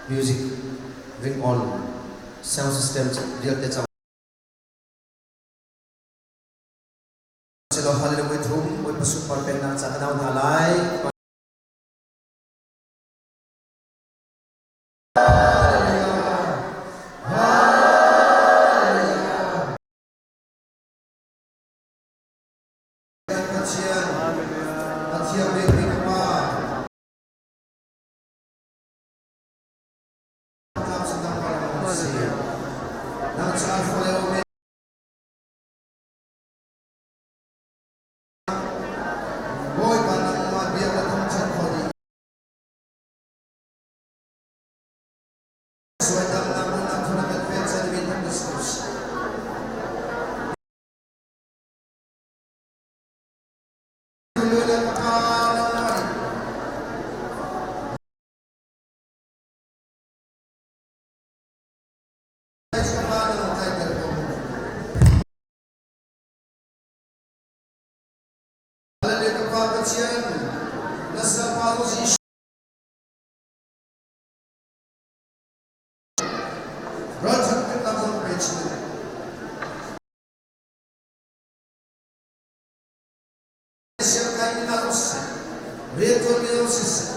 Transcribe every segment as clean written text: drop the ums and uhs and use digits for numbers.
Music ring on sound system vialte cang silo. Hallelujah thum Bawipa sunpar pennak ca kan au hna lai. Pathian, Pathian bik ka Pa. Bawipa nangmah bia ka thangṭhat kho dih. Suaitamnak nunnak phun a kan pek chan mi kan si. Pa nangmah nih Pa Pathian, na salpa Jesuh ralchanh nak zong pe chin. Siangkai mi hna zong siseh, riantuan mi zong siseh,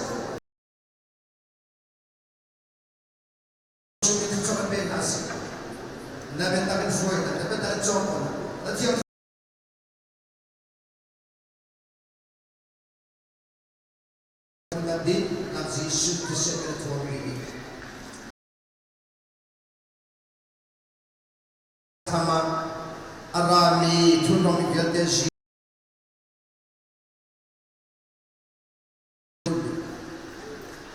thluachuah kan pek hna si. Na biatak in hruai hna, na biatak in cawm hna, na thiang kan dih nak Jesuh thisen kan thuam rih. Thama a rami thulrong mi vialte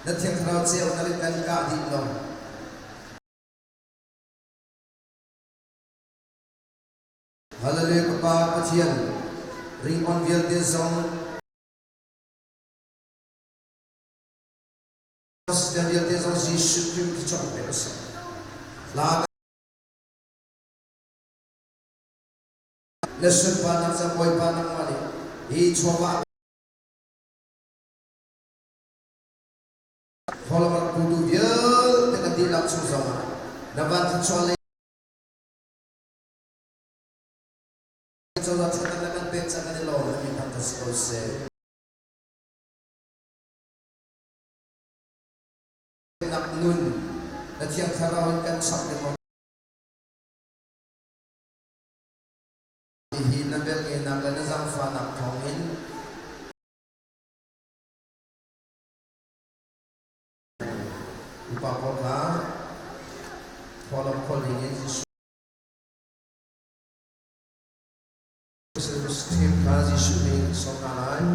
Na Thiang Thlarau ceu na kan kah dih lo. Hallelujah. Pa Pathian, ringawn vialte zong system vialte zong Jesuh Khrih thluachuah pe usih. Hla le sunparnak ca Bawipa nangmah nih hi chawva Holocaust putu vialte kan dihlak chung zongah na van thluachuah lei cozah thluachuah na kan pek cang, kan i lawm. Na min thangthat si ko seh. Nak nun na Thiang Thlarau in kan chap ning hi na velngenak le na zaangfahnak thawngin upa pawl kha thawhlawm khawl ding in Jesuh service team kha Jesuh nih sawm hna lai.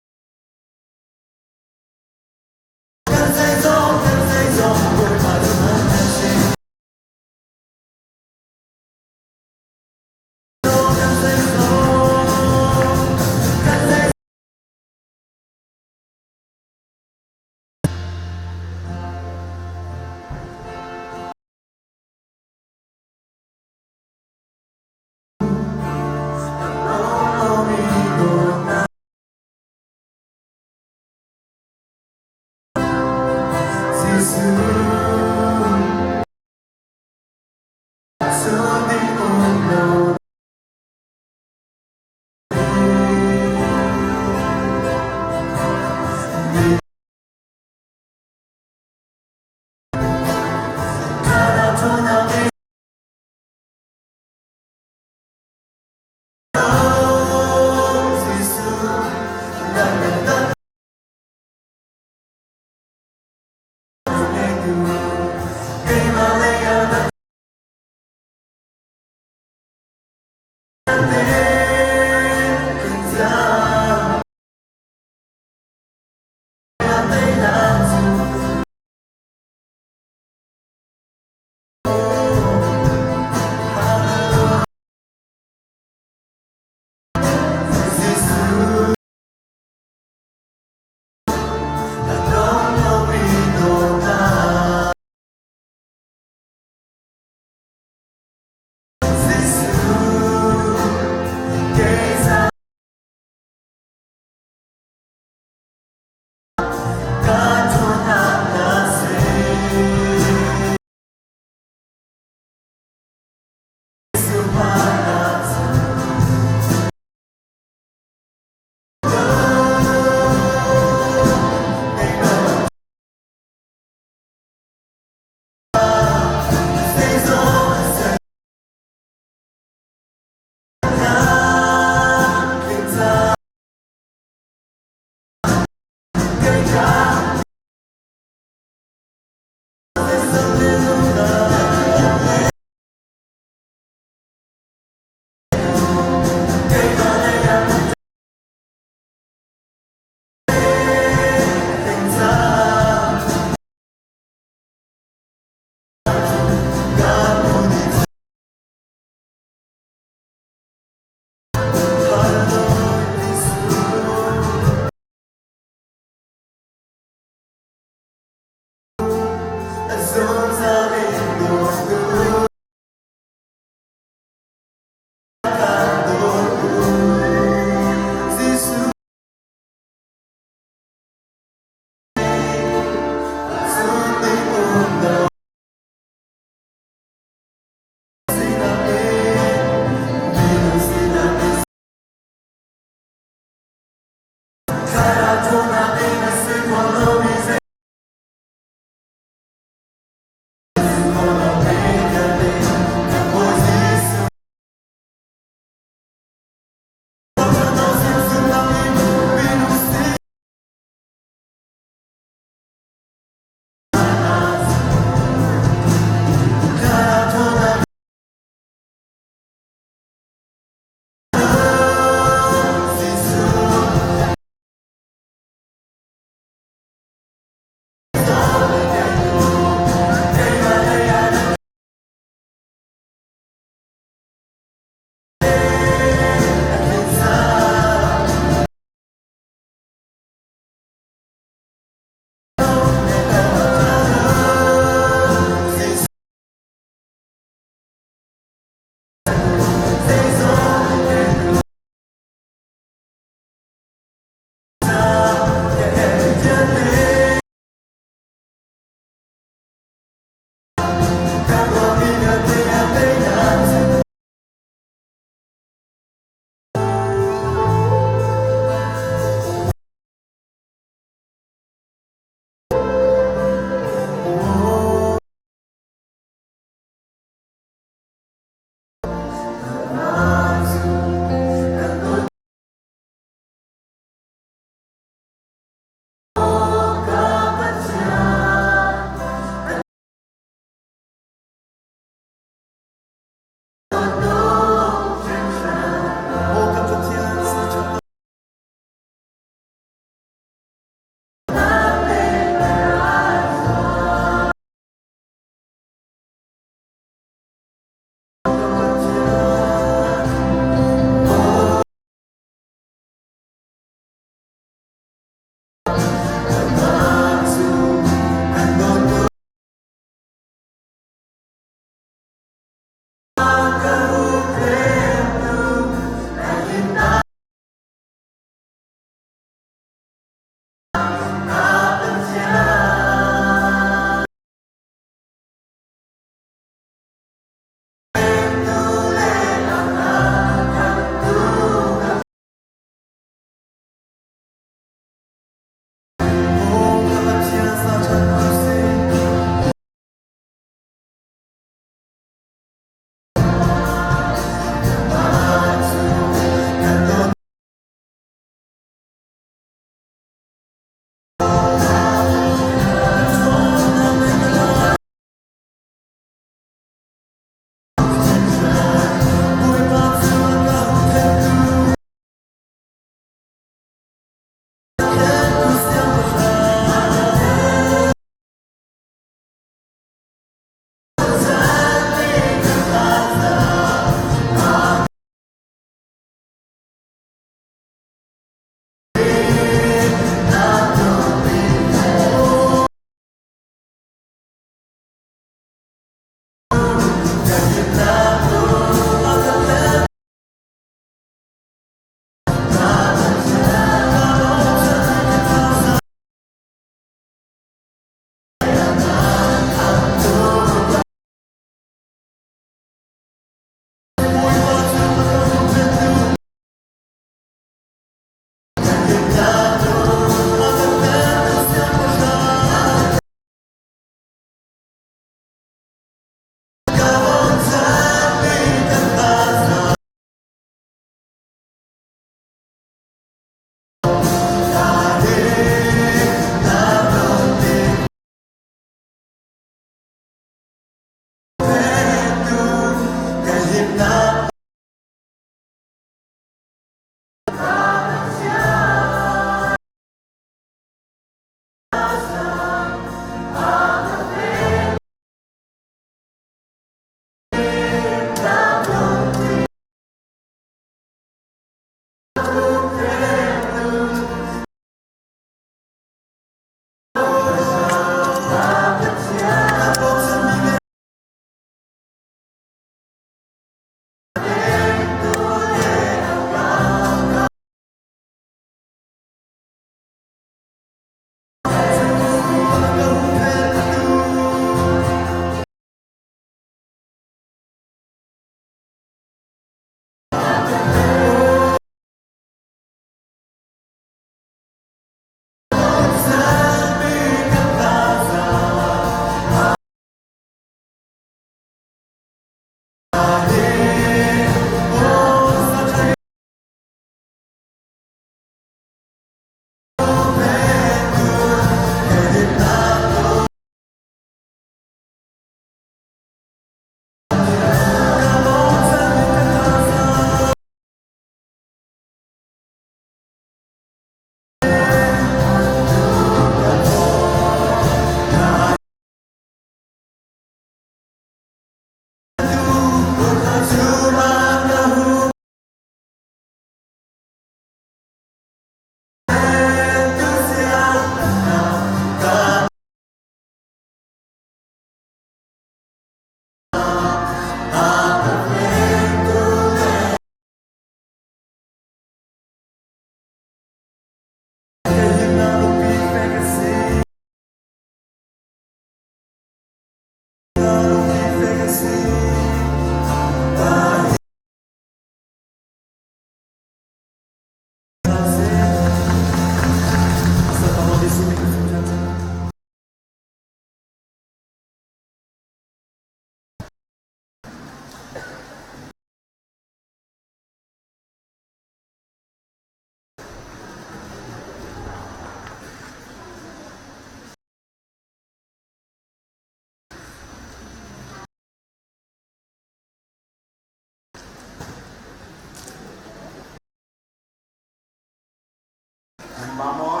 Nan ba maw?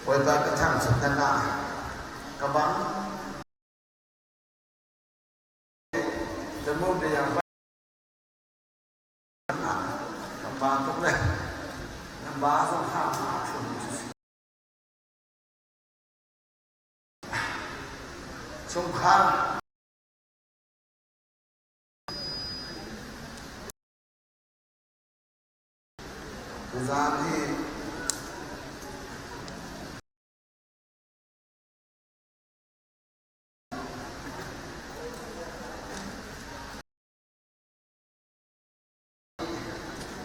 Bawipa ka thangṭhat nan ah ka bang. Tamu bia kan ba tuk le nan ba zong ha ma thlum cu si. Chungkhar Tuzaan hi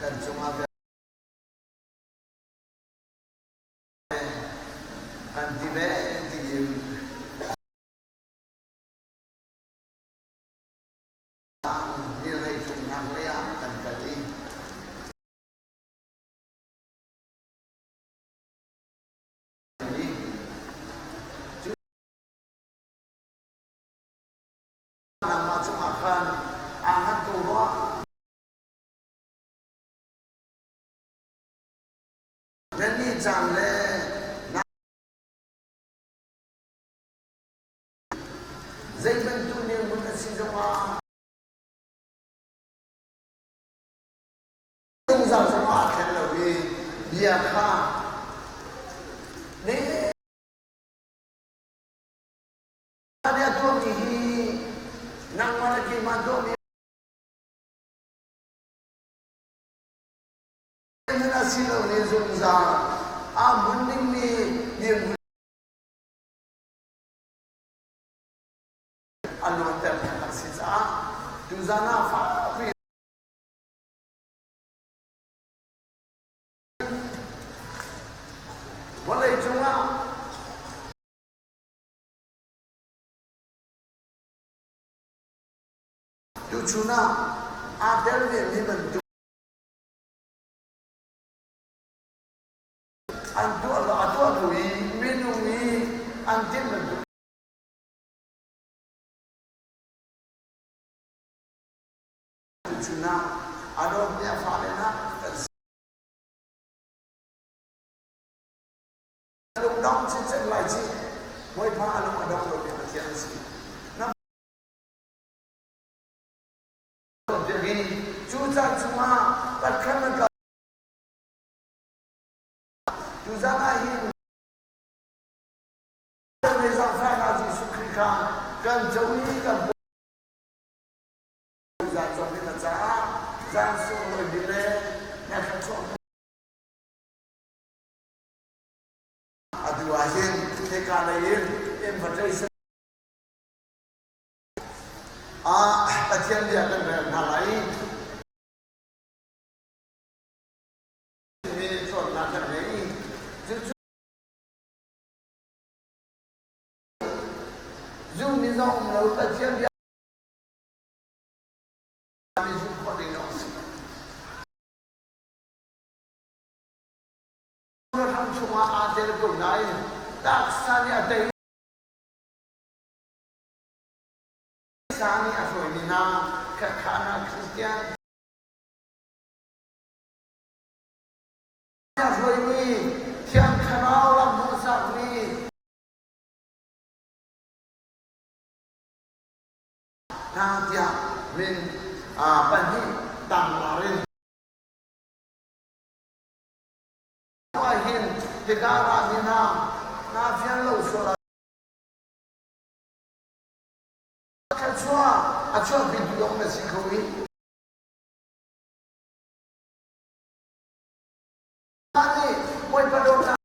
kan cungah kan ti ve tiin Nilei thumnak lei ah kan kal i nangmah cungah khan aa hngat ko rua. Na ni caan le na Zei bantuk dirhmun a si zongah zungzal zongah aa thlen lo i bia kha ne a tuahmi hi nangmah le keimah tuahmi a si lo ni zungzal aa hmun dingmi dirhmun a luanter taktak si caah tuzan ah fakpi vawlei cungah tuchun ah aa tel vemi bantuk an tuah lo a tuah lo i minung i an timh bantuk Tuchun ah a dawtmi a fale hna kan si. Lungdong chinchin lai ci Bawipa a lung a dong lomi Pathian a si. Na cu caan chungah Pathian na kal Tuzan ah hin zaangfahnak Jesuh Khrih kha kan co i kan zan zong hi na caah zan sunglawi bik le na thluachuah atu ah hin hika lei in invitation ah Pathian bia kan rel hna lai mi cawnnak kan ngei cucu Zummi zong um lo Pathian bia mi zumh khawh ding a si. Ram chungah aa tel ko nain taksa nih a tei sa nih a hruaimi hna khakhana Christian a hruaimi Thiang Thlarau lam hmuhsakmi hna tiah min pahnih tanglar in hin hika ah ni hna na fian lo sual thluachuah a chuahpi tu zong na si kho i nih Bawipa dawtnak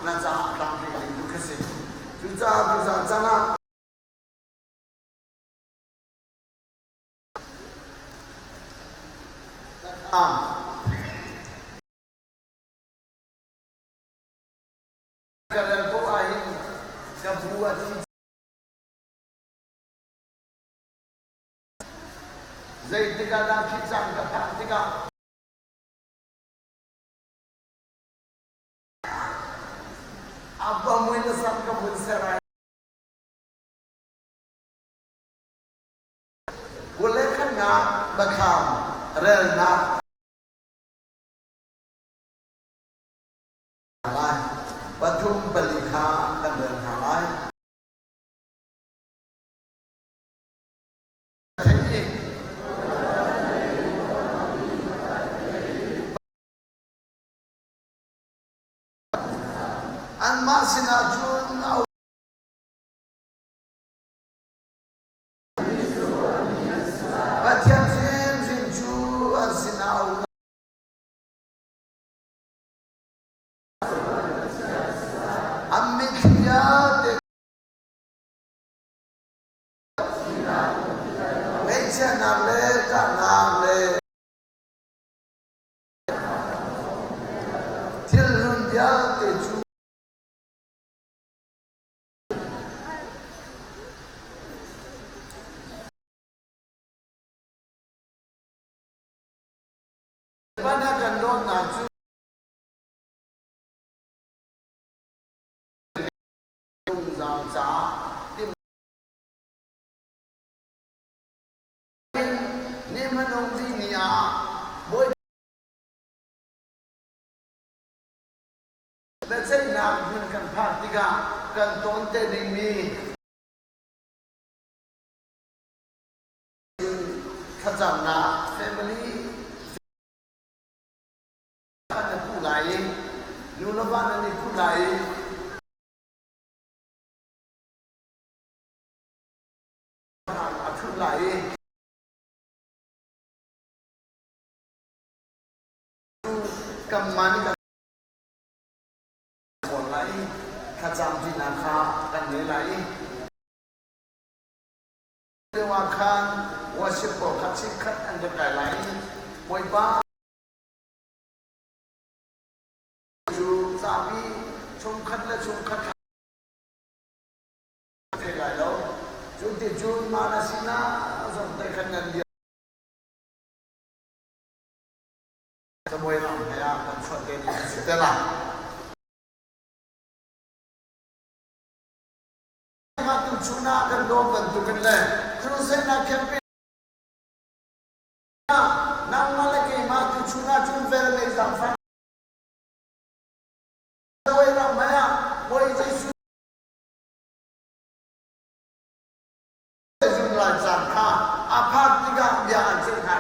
na caah tlangpi ding tu khi si. Cucaah tuzaan caan ah ka rel ko ahhin ka bu a thi Zeitik ah dah khi caan ka phak tikah Abba mui na sam ka vun ser ai. 21 Biathlam relnak lai. Pathum pali kha kan rel hna lai. Anmah sinah cun a Pathian hrimhrim cu an sinah a um. An mitthli vialte Ngaihchiatnak le ṭahnak le thil hlun vialte cu Van a kan dawtnak cu zungzal caah timh Ni hmanung bik ni ah Bawipa biaceihnak hmun kan phak tikah kan tawn te dingmi thlacamnak family an i kuh lai i nu le va nan i kuh lai i a ṭhut lai i kanmah nih kan cawn lai i thlacam ṭinak kha kan ngei lai i lio ah khan worship pawl kha chikkhat an va kai lai i Bawipa cu zapi chungkhat le chungkhat thei lai lo. Cu ti cun mah na sinah zong te khan nan bia cabuai ram he ah kan chuah te ding a si te lai. Mah tu chun ah kan dawm bantukin le crusade ah campaign ah nangmah le keimah tu chun ah cun vel lei zaangfah cabuai ram he ah Bawi Jesuh Zungzal caan kha a phak tikah bia an ceih hna.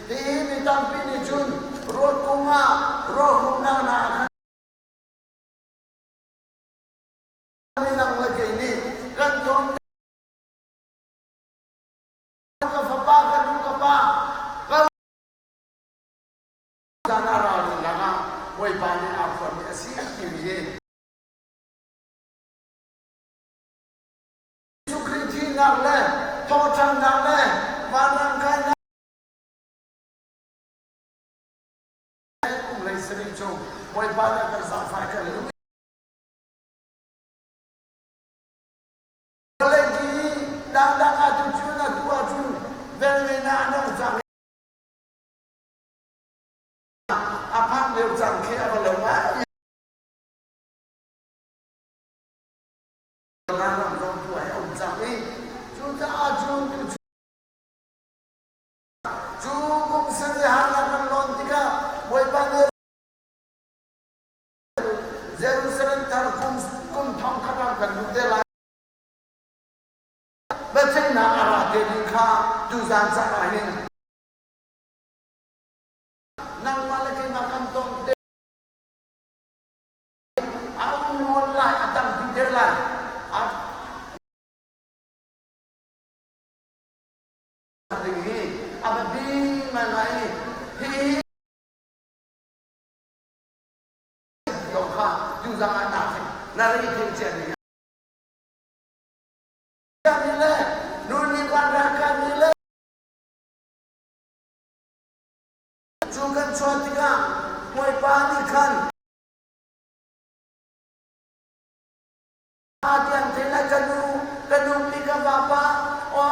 Hihi mi tampi nih cun rawl kung ah rawlhumnak hna a khan nang le kei nih kan tawn ka fapa ka nu ka pa ka zan a ralrin lakah Bawipa nih aa phuanmi a si timi hi Jesuh Khrih thihnak le thawhṭhannak le vanram kainak kum lei sarih chung Bawipa nih a kan zaangfah kan lu vawlei ki dangdang ah tu cun atu ahcun velngeihnak a nung cang a phak lio cang khi a va lo ngai. Ram zong tu ai um cang i cucaah cun tu cu kum sarih harnak kan lawn tikah Bawipa nih Jerusalem thar kum kum thong khat ah kan luh te lai. Biaceihnak a ra te ding kha tuzan caan ah hin nangmah le keimah kan ton te a um nawn lai a tampi te lai a ding hi a biapi ngaingai hi dong kha tuzang ah na na rei thei cia ding le nu nih van ralkap nih le Cu kan chuah tikah Bawipa nih khan tiang thei lai ka nu ka nupi ka vapa aw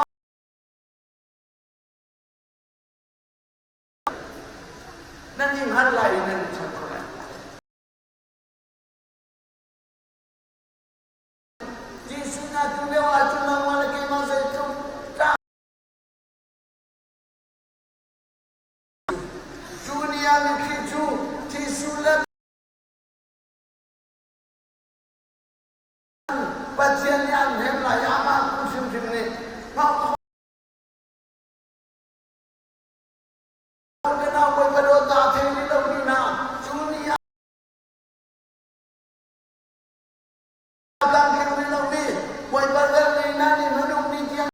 nan i hngal lai i nan i chawnh kho lai. Jesuh na tu lio ahcun nangmah le keimah zeitluk Pathian nih an hnem lai i amah kum hrimhrim nih hnawh ka nau Bawipa dawtnak a thei rih lomi hna cu ni ah tlamtling rih lomi Bawipa velngeih hna nih hmanung ni tiang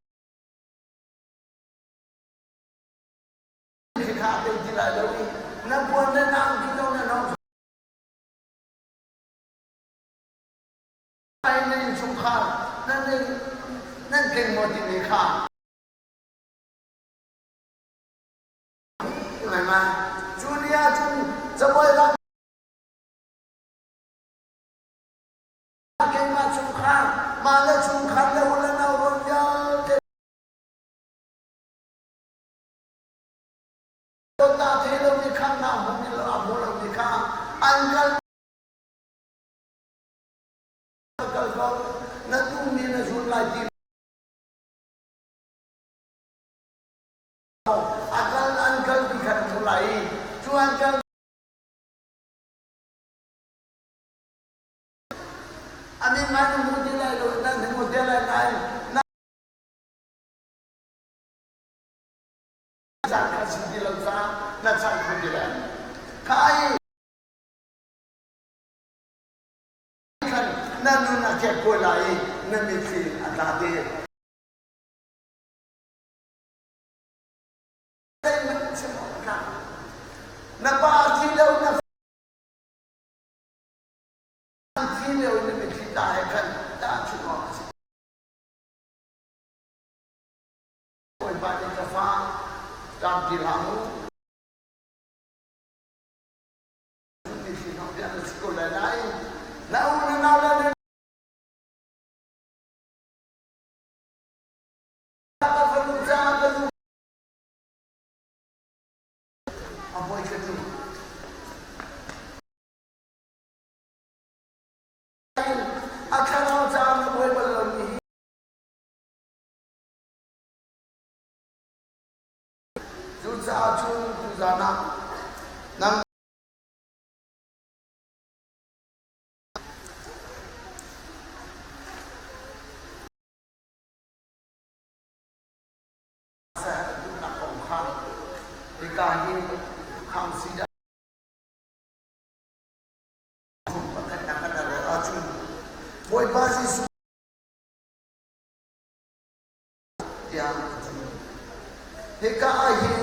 khi kha a tei ti lai lo i na puan le na angki zong na hnawh ai na innchungkhar nan nan tling maw timi kha ngai ma cu ni ahcun cabuai lam keimah chungkhar mah le chungkhar le u le nau rual vialte Dawtnak thei lomi khamnak hmu lo a hmu lomi kha an kal kal ko na duhmi na zul lai ti a kal an kalpi kha na hmu lai i cu an kal a min ngai na hmu ti lai lo nan hmu te lai nain na caan kha si ti lo caah na chan kho ti lai kha i khan na nun a kek ko lai i na mitthli a tla te. Na pa thi lo na thi lio na mitthli tla he khan tahchunh awk a si. Bawipa nih ka fa ṭap ti hlah mu. Mi hnawh bia na si ko lai nain na u na nau le na ka fanu caah ka nu a bawi ka nu. A thlarau caah na buai bal lomi hi Cucaah cun tuzan ah nang duhnak kong kha hika hi khangsi dah pakhatnak kan rel ahcun Bawipa Jesuh tiah a ti. Hika ah hin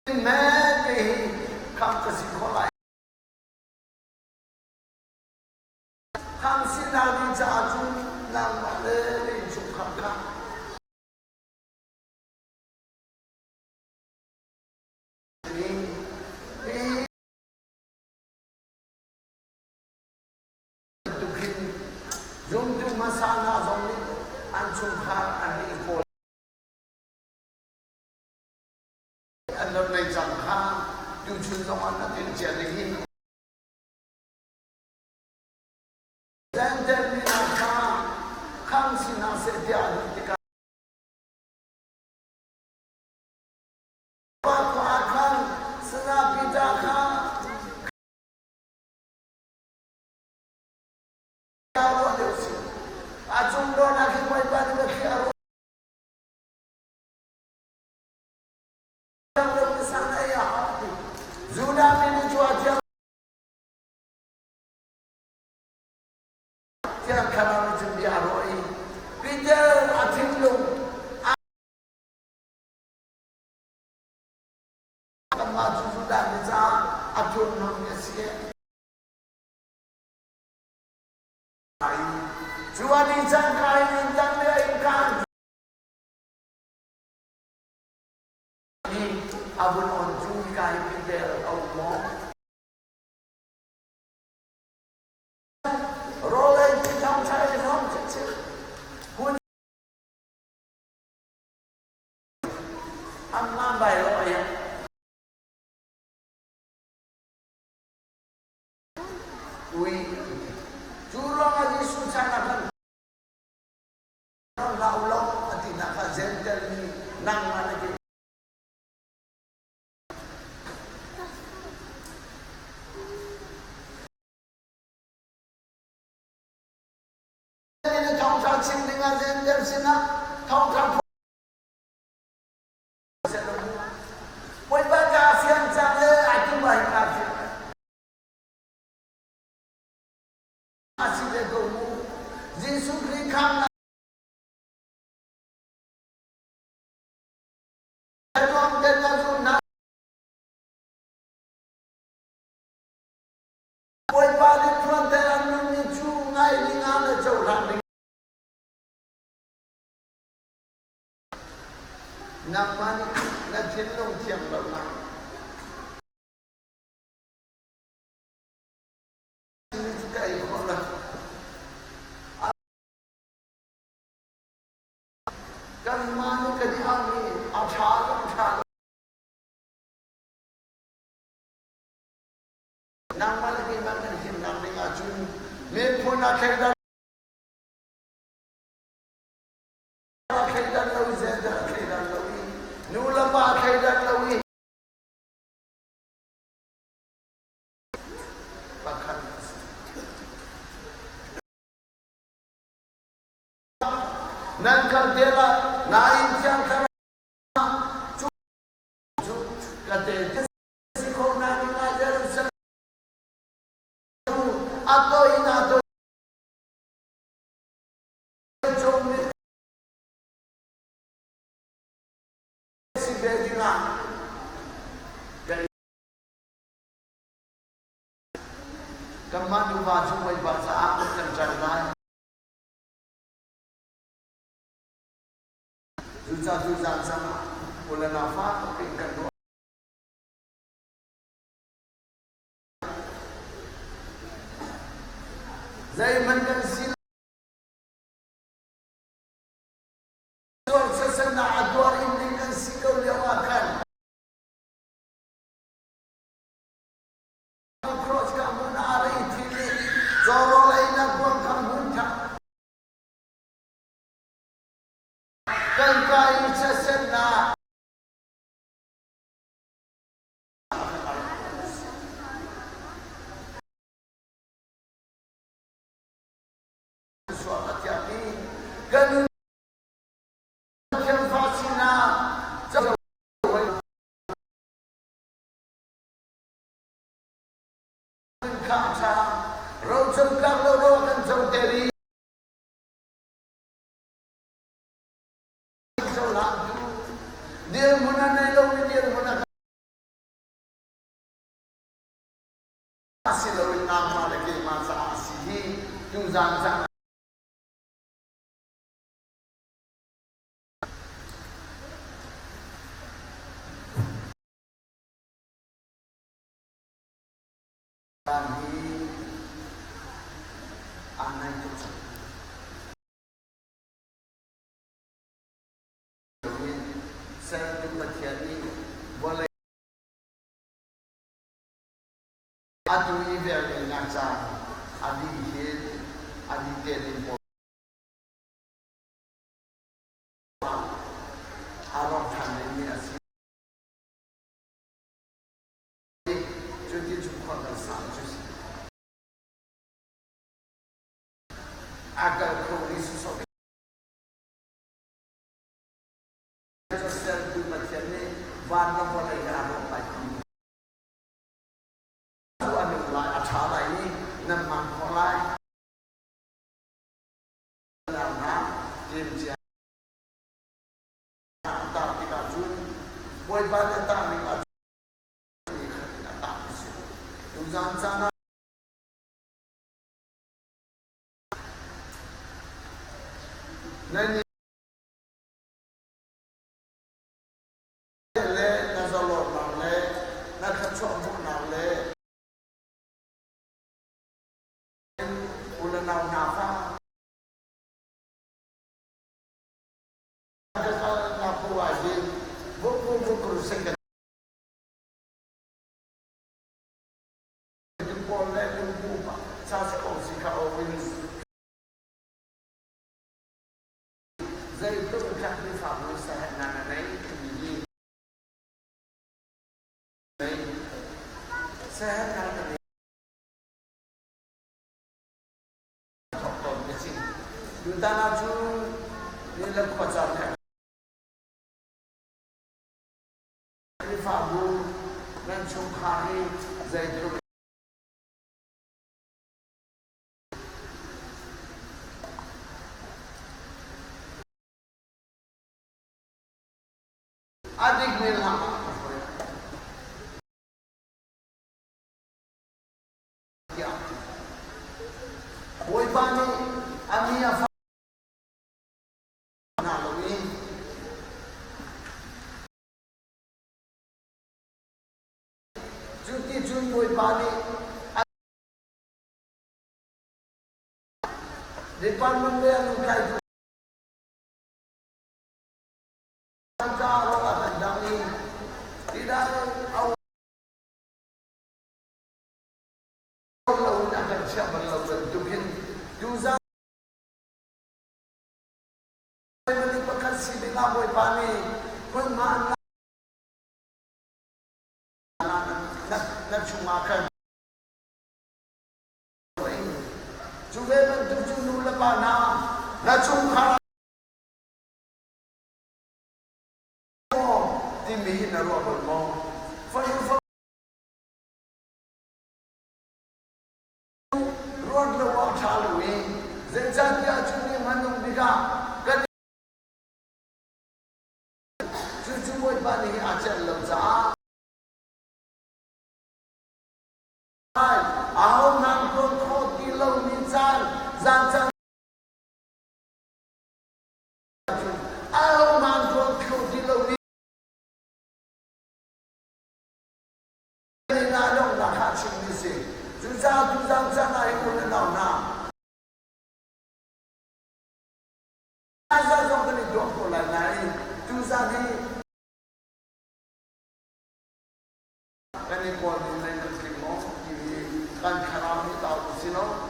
hmete hi khamh ka si khawh lai. Khamh sinak ding caah cun nangmah le na innchungkhar kha hi bantuk hin zumtu hmasa hna zong nih an chungkhar an ri kawl an rak nei cang kha tuchun zong ah na tin cia ding hin Gentile mi hna kha khang si hna seh tiah a duh tikah pa khua ah khan Saya Peter kha ruah deuh si. A cung nawn ah khin Bawipa nih ka khi a ruah sang ei a hau ti. Judah mi nih cu a thiang thiang thlarau nih cun bia a ruah i Peter a thinlung kanmah cu Judah mi caah a thurhnawmmi a si. Cu a ni cangka in inn dang le a innka an hi a vun on cu hika hi Peter a um maw? Rawl ei ti thangṭha i hrawm chinchin. Hun Amma bai lo ayang. Ui cu ruangah Jesuh chan ah khan hlah u law a tinak kha Jentail mi nangmah na ke. Kan sinah thawngṭha Bawipa kaa fiang cang le ai tum ah hin kaa fiang. A si ve ko mu. Jesuh Khrih khamnak ruang te na zumhnak Bawipa nih phuanter an nunmi cu ngai ding ah le cohlan ding Nangmah nih na thinlung thiang lonak cu ka ei khawh lo. Kanmah nih kan i auhmi a ṭha zong ṭha lo. Nangmah le keimah kan himnak ding ahcun miphun a thleidan a thleidan lo i gender a thleidan lo i nu le pa a thleidan lo i pakhat a si. Nan kal te la nain thiang thlarau cu cu ka te si khawh nak ding ah Jerusalem a toi in a toi cung nih si ve dingah kanmah nuva cu Bawipa caah kan ṭan lai. Cucaah tuzaan zangah u le nau fak piin kan ruah. Zeihmanh kan si Sual sasannak a tuar in ding kan si ko lio ah khan cross ka hmun ah a rei thil i cawrawl einak kuang kha hmun kha kan ka i sasannak sual a thiam i kan thiangfa sinah kha ṭha ro cungkak lo ro kan co ter i cohlang tu dirhmun a nei lomi dirhmun a si loin nangmah le keimah caah a si hi tuzaan caan hi aa naih tuk cang. Sertu Pathian nih vawlei Atu i velngeihnak caan a dih hin a dih te ding pawl ah a rawk ṭhan dingmi a si. Cuti cu khua kan sang cu si. A kal kho rih sawsawh Sertu Pathian nih van le vawlei le a rawk lai ti. Cu a nung lai, a ṭha lai i nan hman khawh lai. Hna ṭemcia a tar tikah cun Bawipa nih a tah ning ah ni khat in a tah a si. Tuzaan caan ah nan le na zalawmnak le na thluachuah hmuhnak le u le nau hna fa na pu ah hin bu bu bu sek pawl le lungbu sa ko si kha o in Zeitluk in Khrihfabu siaherhnak a ngei timi hi siaherhnak na ngei thawk tawn ka si. Tutan ahcun Ni le khua caan le Khrihfabu nan chungkhar hi zeitluk a dikmi lam ah ka hruai tiah a ti. Bawipa nih a mi a fa hna lo i cuti cun Bawipa nih a department le a lutlaitu caah rawk a kan dang i tidai a um lo in a kan chiah bal lo bantukin tuzan minung pakhat si dingah Bawipa nih hmunhma an na chungah khan cu ve bantuk cu nu le pa hna na chungkhar maw timi hi na ruah bal maw? Fanu fa ruat lo ah ṭha lo i zeicahtiah cu ni hmanung bik ah kan cucu Bawipa nih a celh lo caah aho hmanh tuan khawh ti lomi caan zan caan ahohmanh tuan kho ti lomi na donghnak ah chimmi si. Cucaah tuzan caan ah hi u le nau hna, zah zong kan i tuah ko lai nain tuzan hi kan i kawl ning lei kan tling maw ti hi kan thlarau nih tau u si law.